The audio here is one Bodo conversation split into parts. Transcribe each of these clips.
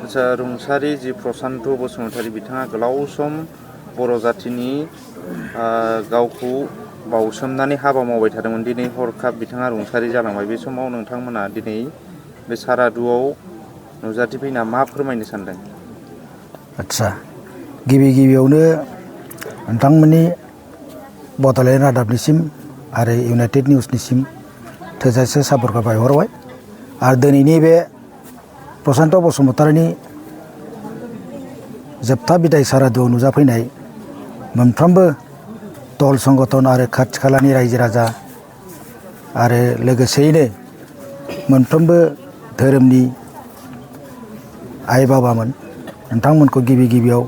आच्चा रुंसारि जि प्रसान्त बसुमतारी बिथाङा गोलाव सम बर' जातिनि गावखौ बावसोमनानै हाबा मावबाय थादोंमोन। दिनै हरखाब बिथाङा रुंसारि जालांबाय। बे समाव नोंथांमोना दिनै बे सारादुआव नुजाथिफैना मा फोरमायनो सानदों? आच्चा गिबियावनो नोंथांमोननि बड'लेण्ड रादाबनिसिम आरो इउनाइटेड निउसनिसिम थोजासे साबायखर बावहरबाय। आरो दिनैनि बे प्रसान्त बसुमतारीनि जोबथा बिदाय सारादुआव नुजाफैनाय मोनफ्रोमबो दल संगठन आरो खाथि खालानि रायजो राजा आरो लोगोसेयैनो मोनफ्रोमबो धोरोमनि आइ बाबामोन, नोंथांमोनखौ गिबियाव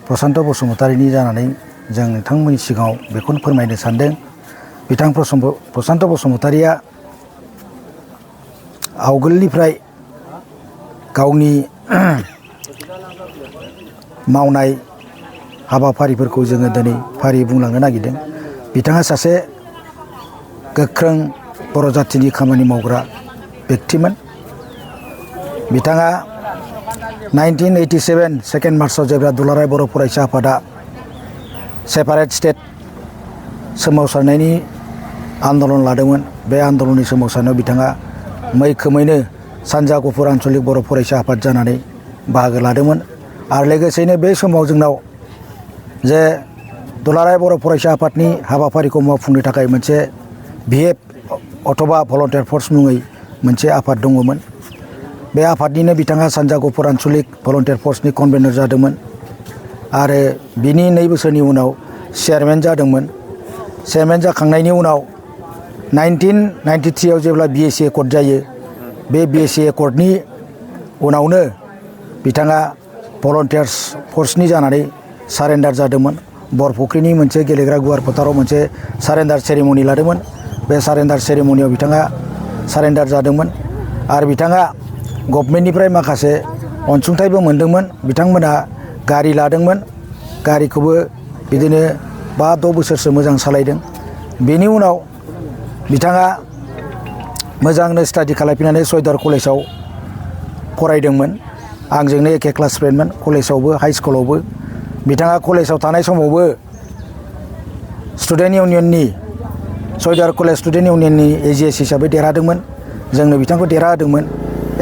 प्रसान्त बसुमतारीनि जानानै जों नोंथांमोननि सिगाङाव बेखौनो फोरमायनो सानदों। बिथां प्रसान्त बसुमतारीया आवगोलनिफ्राय गावनि मावनाय हाबाफारिफोरखौ जोङो दिनै फारियै बुंलांनो नागिरदों। बिथाङा सासे गोख्रों बर' जातिनि खामानि मावग्रा बेक्तिमोन। बिथाङा 1987 2 मार्चआव जेब्ला दुलाराय बर' फरायसा आफादा सेपारेट स्टेट सोमावसारनायनि आन्दलन लादोंमोन, बे आन्दलननि सोमावसारनायाव बिथाङा मैखोमैनो सानजा गुफुर आन्चलिक बर' फरायसा आफाद जानानै बाहागो लादोंमोन। आरो लोगोसेयैनो बे समाव जोंनाव जे दुलाराय बर' फरायसा आफादनि हाबाफारिखौ मावफुंनो थाखाय मोनसे VF अथवा भलन्टियार फर्स मुङै मोनसे आफाद दङमोन। बे आफादनिनो बिथाङा सानजा गुफुर आन्चलिक भलन्टियार फर्सनि कनभेनर जादोंमोन आरो बिनि 2 बोसोरनि उनाव चेयारमेन जादोंमोन। चेयारमेन जाखांनायनि उनाव 1993 आव जेब्ला BSc एकर्ड जायो, बे BSc एकर्डनि उनावनो बिथाङा भलन्टियार्स फर्सनि जानानै सारेन्डार जादोंमोन। बरफुख्रिनि मोनसे गेलेग्रा गुवार फोथाराव मोनसे सारेन्डार सेरेमनि लादोंमोन। बे सारेन्डार सेरेमनियाव बिथाङा सारेन्डार जादोंमन आरो बिथाङा गभर्नमेन्टनिफ्राय माखासे अनसुंथाइबो मोनदोंमोन। बिथांमोना गारि लादोंमोन, गारिखौबो बिदिनो 5-6 बोसोरसो मोजां सालायदों। बेनि उनाव बिथाङा मोजांनो स्टाडि खालामफिननानै सयदार कलेजाव फरायदोंमोन। आंजोंनो एखे क्लासमेटमोन कलेजावबो हाइ स्कुलावबो। बिथाङा कलेजाव थानाय समावबो स्टुडेन्ट इउनियननि सयदार कलेज स्टुडेन्ट इउनियननि AGS हिसाबै देरहादोंमोन। जोंनो बिथांखौ देरहाहोदोंमोन।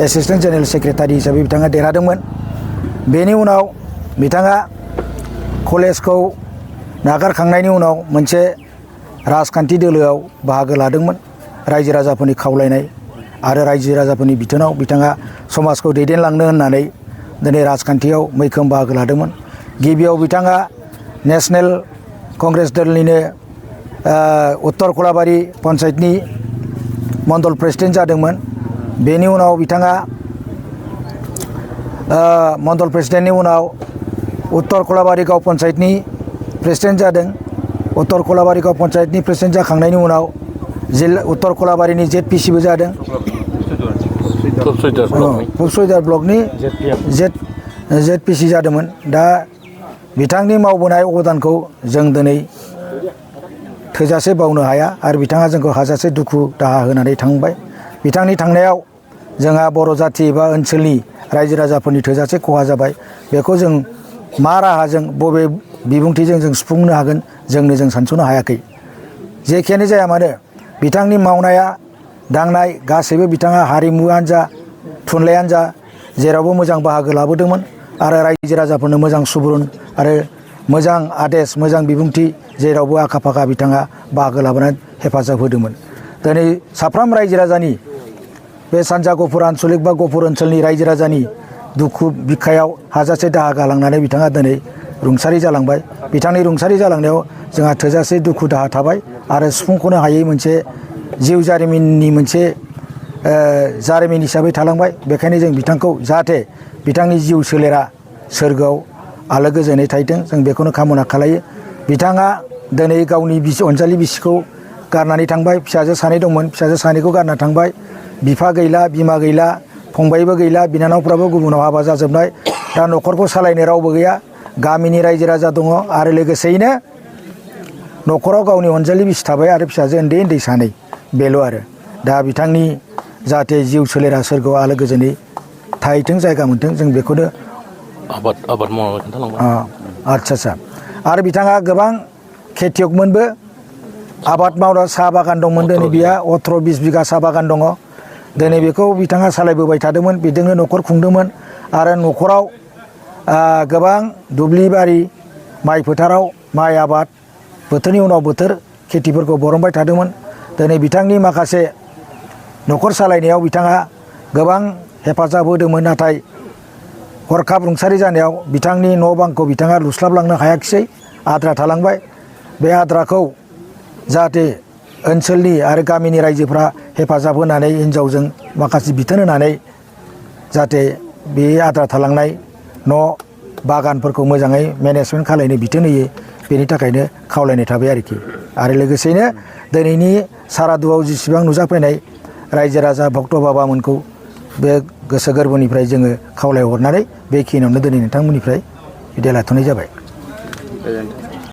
एसिस्टेन्ट जेनेरेल सेक्रेटारि हिसाबै बिथाङा देरहादोंमोन। बेनि उनाव बिथाङा कलेजखौ नागारखांनायनि उनाव मोनसे राजखान्थि दोलोआव बाहागो लादोंमोन। रायजो राजाफोरनि खावलायनाय आरो रायजो राजाफोरनि बिथोनाव बिथाङा समाजखौ दैदेनलांनो होननानै दिनै राजखान्थियाव मैखोम बाहागो लादोंमोन। गिबियाव बिथाङा नेशनेल कंग्रेस दलनिनो उत्तर कलाबारि पन्चायतनि मण्डल प्रेसिडेन्ट जादोंमोन। बेनि उनाव बिथाङा मण्डल प्रेसिडेन्टनि उनाव उत्तर कलाबारि गाव पन्चायतनि प्रेसिडेन्ट जादों। उत्तर कलाबारि गाव पन्चायतनि प्रेसिडेन्ट जाखांनायनि उनाव जिल्ला उत्तर कलाबारिनि ZPCबो जादों। फुलसुयदार ब्लकनि ZPC जादोंमोन। दा बिथांनि मावबोनाय अबदानखौ जों दिनै थोजासे बावनो हाया आरो बिथाङा जोंखौ हाजासे दुखु दाहा होनानै थांबाय। बिथांनि थांनायाव जोंहा बर' जाथि एबा ओनसोलनि रायजो राजाफोरनि थोजासे खहा जाबाय। बेखौ जों मा राहाजों बबे बिबुंथिजों जों सुफुंनो हागोन जों सानस'नो हायाखै। जेखियानो जाया मानो बिथांनि मावनाया दांनाय गासैबो बिथाङा हारिमुआनो जा थुनलाइयानो जा जेरावबो मोजां बाहागो लाबोदोंमोन आरो रायजो राजाफोरनो मोजां सुबुरुन आरो मोजां आदेश मोजां बिबुंथि जेरावबो आखा फाखा बिथाङा बाहागो लाबोनानै हेफाजाब होदोंमोन। दिनै साफ्रोम रायजो राजानि बे सानजा गुफुर आन्चलिक बा गुफुर ओनसोलनि रायजो राजानि दुखु बिखायाव हाजासे दाहा गालांनानै बिथाङा दिनै रुंसारि जालांबाय। बिथांनि रुंसारि जालांनायाव जोंहा थोजासे दुखु दाहा थाबाय आरो सुफुंख'नो हायै मोनसे जिउ जारिमिननि मोनसे जारिमिन हिसाबै थालांबाय। बेखायनो जों बिथांखौ जाहाथे बिथांनि जिउ सोलेरा सोरगोआव आलो गोजोनै थाहैथों जों बेखौनो कामना खालायो। बिथाङा दिनै गावनि अनजालि बिसिखौ गारनानै थांबाय। फिसाजो सानै दंमोन, फिसाजो सानैखौ गारना थांबाय। बिफा गैला, बिमा गैला, फंबायबो गैला, बिनानावफ्राबो गुबुनाव हाबा जाजोबनाय। दा न'खरखौ सालायनो रावबो गैया। गामिनि रायजो राजा दङ आरो लोगोसेयैनो न'खराव गावनि अनजालि बिसि थाबाय आरो फिसाजो उन्दै सानै, बेल' आरो। दा बिथांनि जाहाथे जिउ सोलेरा सोरगोआव आलो गोजोनै थाहैथों जायगा मोनथों जों बेखौनो आबाद मावनानै खोन्थालांबाय। आदसा आरो बिथाङा गोबां खेथियकमोनबो आबाद मावना साहा बागान दंमोन दिनै बिहा 18-20 बिगा साहा बागान दङ दिनै बेखौ बिथाङा सालायबोबाय थादोंमोन बेजोंनो न'खर खुंदोंमोन आरो न'खराव गोबां दुब्लि बारि माइ फोथाराव माइ आबाद बोथोरनि उनाव बोथोर खेथिफोरखौ बरनबाय थादोंमोन दिनै बिथांनि माखासे न'खर सालायनायाव बिथाङा गोबां हेफाजाब होदोंमोन नाथाय हरखाब रुंसारि जानायाव बिथांनि न' बांखौ बिथाङा लुस्लाबलांनो हायाखिसै आद्रा थालांबाय बे आद्राखौ जाहाथे ओनसोलनि आरो गामिनि रायजोफ्रा हेफाजाब होनानै हिन्जावजों माखासे बिथोन होनानै जाहाथे बे आद्रा थालांनाय न' बागानफोरखौ मोजाङै मेनेजमेन्ट खालायनो बिथोन होयो बेनि थाखायनो खावलायनाय थाबाय आरोखि आरो लोगोसेनो दिनैनि सारादुआव जेसेबां नुजाफैनाय रायजो राजा भक्त बाबामोनखौ बे गोसो गोरबोनिफ्राय जोङो खावलायहरनानै बेखिनियावनो दिनै नोंथांमोननिफ्राय बिदाय लाथ'नाय जाबाय। गोजोन्थों।